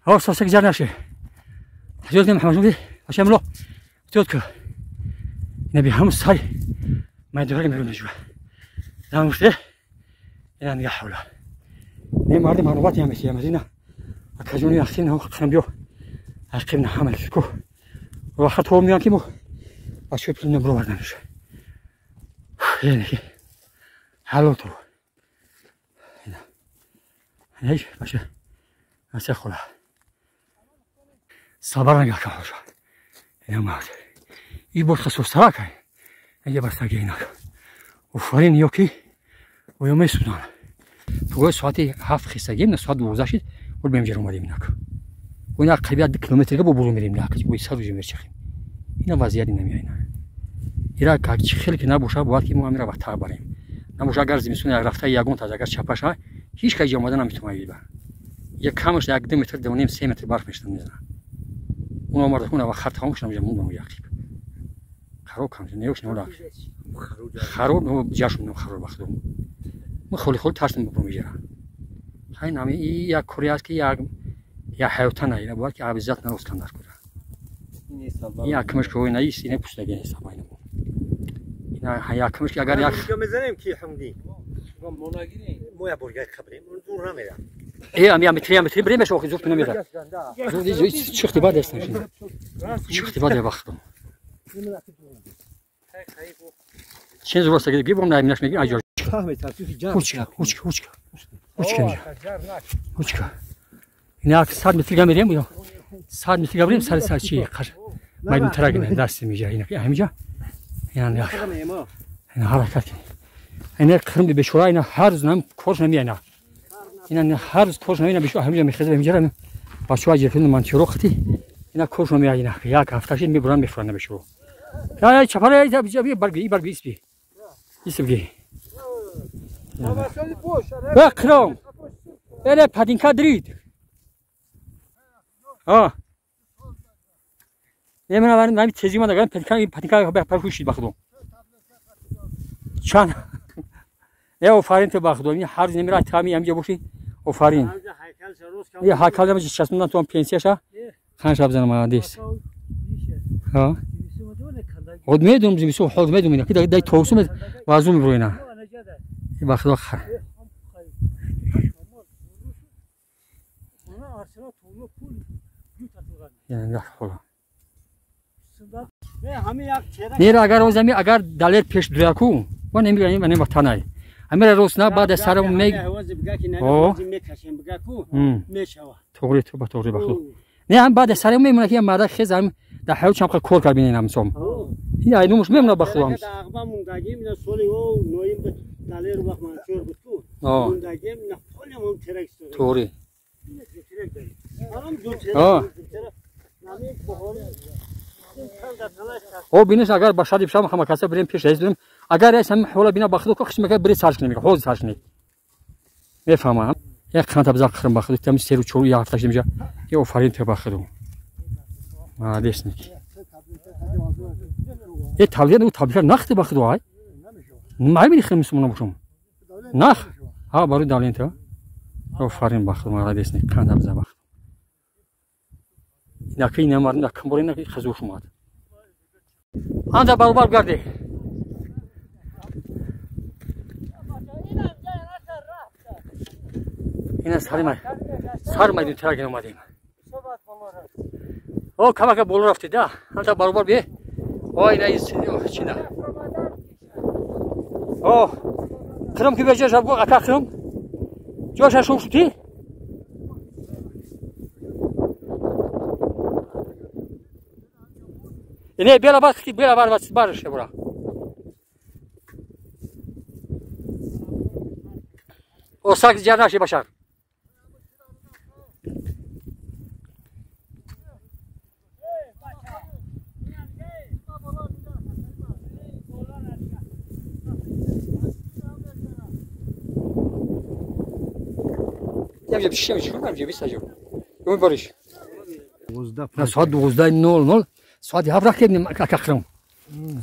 ҳо сосак ҷар наше. Ҳаҷот Муҳаммад бача муло. Тётка. Ки. Наби ҳам сай. Майдонга меру нажуа. Зам гуфте. Ина нигаҳ ҳавла. Не мардим ҳанубат ям ям ина. Акажуни ахин ҳо хам биё. Ақиб на ҳамал ку. Вақт ҳо миён ки мо бача пул набро варданш. Яъне ки ҳалото. Ина. Ина бача. Аса хола. Сабар нигоҳ кун ҳоша. Ина мард. И бор хасустара кай. Иге бастаги ина. Офарин ёки оё месудан. Пугои соати 7 хистагим, на соат 12 шид, ол бемҷер омадем инак. Ина қабия 2 километрга бо буру мерем инак, бо сар рӯзи мерчахем. Ина вазъият ина меайна. Ира как чи хеле ки набоша, бояд ки мо амира ба тар барем. Набоша агар зимистон як рафта ягон таз агар чапаша, ҳеч кас омада наметавонад биба. Як камаш 1-2 метр, 2.5-3 метр барф мешдан мезана. Он омада куна ва хар тамом шудам ҷамун ба яқиб. Харо кам неёш неола. Харо ҷашм харо бахтум. Мо холи холи тарсим бо меҷара. Хай нами и як кори аст ки як я ҳаёта на ина бояд ки обязательно рост кандар кура. Ин якмаш ки ина ис ина пустаги ҳисоб ина. Ина якмаш ки агар як мезанем ки ҳамди. Мо я бургай қабрем, он дур намера. Э, ами ами три ами три бремеш охи зуд намера. Зуд чихти бад аст. Чихти бад я вақтом. Чен зур аст ки бом на минаш меги аҷор. Учка, учка, учка. Учка. Учка. Ина 100 метр гамерем ё. 100 метр гамерем сар сар чи қар. Майдон тарагина даст мижа ина ҳамиҷа. Ина ина ҳаракат. Ина қирм бешура ина ҳар рӯз нам корш намеяна. Ина ҳар рӯз корш намеяна бешура ҳамиҷа мехеза ҳамиҷа бачаҳо ҷефин мантиро хати. Ина корш намеяна ина як ҳафташи мебуран мефуран бешура. Я чапара я барги барги испи. Испи. Бақром. Эле падинка дрид. А. Немена ман тези ма даган падинка падинка пархушид бахдум. Чан. Э офарин ту бахдум. Ин ҳар немира тами амҷа боши. Офарин. Я ҳакал дам часмдан ту пенсияша. Хан шаб занам адис. Ха. Од медум зимису ҳод медум ина ки дай тоусум вазум бруина. Бахдо хар. Нера агар озами агар далер пеш дуяку, ва немиганем ва нема танай. Амира рост на баъд сарам мег. О. Тоғри то ба тоғри бахло. Не ҳам баъд сарам мемона ки марда хез ҳам дар ҳаёт чам кор кар бинем ҳамсом. Ин айнумуш мемона бахло ҳам. Тоғри. О бинеш агар ба шади бишам ҳама каса бирем пеш раис бирем. Агар раис ҳам ҳола бина бахло ко хиш мека бире сарш намека, ҳоз сарш не. Мефаҳмам. Як қанта биза қирм бахло, там серу чору як ҳафта шимжа. Е офарин те бахло. Молодец. Е таблия, таблия нахти бахло ай. Май бини хирм мусулмона бошум. Нах. Ҳа барои давлен те. Офарин бахло, молодец. Қанта биза бахло. Наки намар накамбори наки хазуш омад. Анда баробар гарди. Ина сари сар майдон тараген омадем. О камака боло рафти да. Анда баробар бе. О ина чина. О қирм ки беҷа жабго ака қирм. Ҷоша шум шути? Не, бела бар, бела бар, бар шебра. О сак ҷарнаши башар. Ямжа бишем чикор ямжа бисажо. Юм бариш. На соат 12:00 соати 7 ракем акақрам.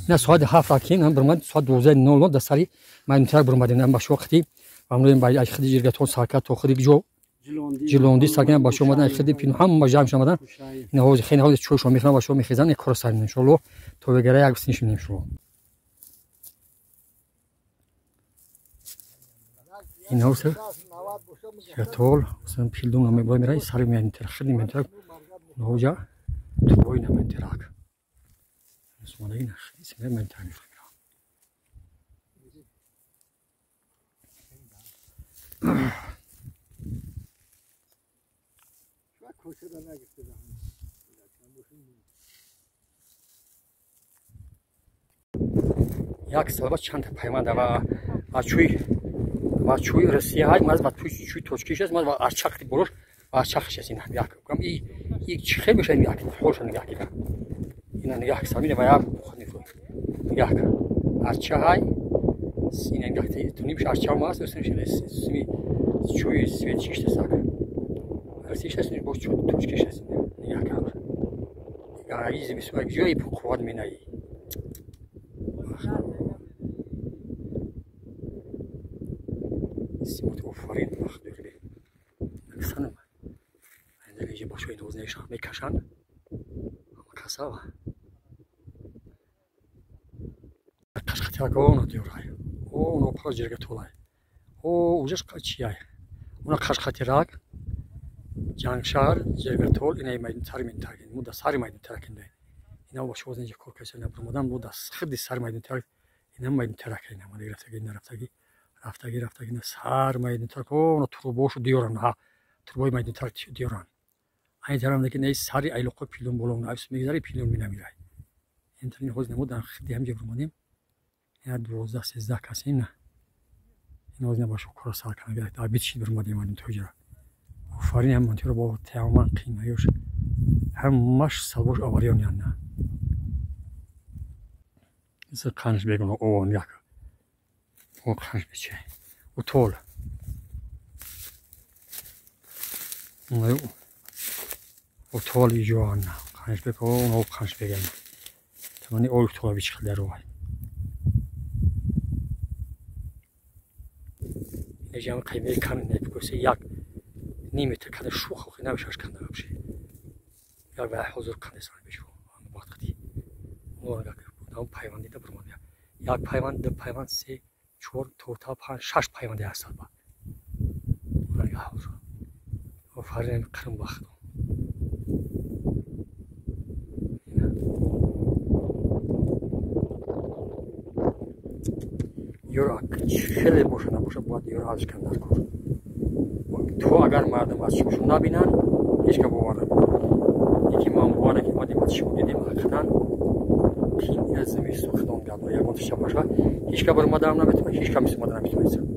На соати 7 ракем ҳам бурмад соат 12:00 дар сари майдонтарак бурмадем. Ам баш вақти амроем ба ай хиди жирга то сарка то хиди ҷо. Ҷилонди сакина бачаҳо омадан, хиди пин ҳама ҷамъ омадан. Ина ҳозир хеле ҳозир чойшон мехӯранд, бачаҳо мехезанд, кор сар мекунем иншоаллоҳ. То вегара як синиш мекунем иншоаллоҳ. Ин ҳозир ятол, масалан пилдун намебой мерай, сари меанитер, хиди меанитер. Ноҷа турбои намеантерак. Сумадаги нахи симер меанитер мехӯрем. Як салба чанд пайванда ва чӯи Россия ҳай маз ва чӯи точкиш аст, маз ва арчақ болош арчақш аст. Ина як гам и чи хел мешавад, як ҳолша нигоҳ кида. Ина нигоҳ самина ва як нигоҳ арча ҳай ина нигоҳ тунимш арча маст, сими чӯи светчиш тасак. Россия аст, боз чӯи точкиш аст. Нигоҳ кар. Нигоҳ изи бисвай ҷои қувват менаи. Симот офарин вақт санам. Айндаги бошои дознаишон мекашанд. Ама касава. Қашқатиак оно диёрай. Оно пара ҷирга толай. О ужаш чияй. Она қашқатирак ҷангшаҳр ҷиргатол инаи майдон сари майдон таркин. Мо да сари майдон таркинда. Ина бошо озна кор каса набромадан мо да хидди сари майдон тарк. Ина майдон тарк ина ма рафтаги нарафтаги. Рафтаги рафтаги на сар майдон тарк. Оно турбошу диёран ҳа. Турбои майдон тарк диёран. Айн тарам лекин ай сари айлоқо пилон болон айс мегзари пилон минамирай. Ин тарин хоз намудан хидди ҳам ҷабромадем. Ина 12 13 касем на. Ина оз набошо кора сар кана гирад. Абит шид бромадем майдон тоҷра. Офарин ҳам монтиро бо тамоман қимаюш. Ҳамаш салбош аварион янна. Ис қанш бегуно он як. О қанш бече. Утол. Утол иҷоанна. Қанш беко он қанш беган. Тамани ой утол бич хилдаро. Ежам қайме кам не як ним метр канда шух хо набишаш канда вообще. Як ва ҳозир канда сан бешу. Вақт қати. Норга там пайванди да бурмад. Як пайванд, ду пайванд, се, чор, торта, панҷ, шаш пайванди ҳастад ба. Норга ҳозир. Офарин қирм вақт. Ёра хеле боша набоша бояд ёра аз канда кор. То агар мардум аз шумо набинанд, ҳеҷ кас бовар намекунад. Яке мо бовар накардем, аз шумо дидем ҳақиқатан ин аз зимистон худон гап ягон тиша боша, ҳеҷ кас баромадан наметавонад, ҳеҷ кас мисомада наметавонад.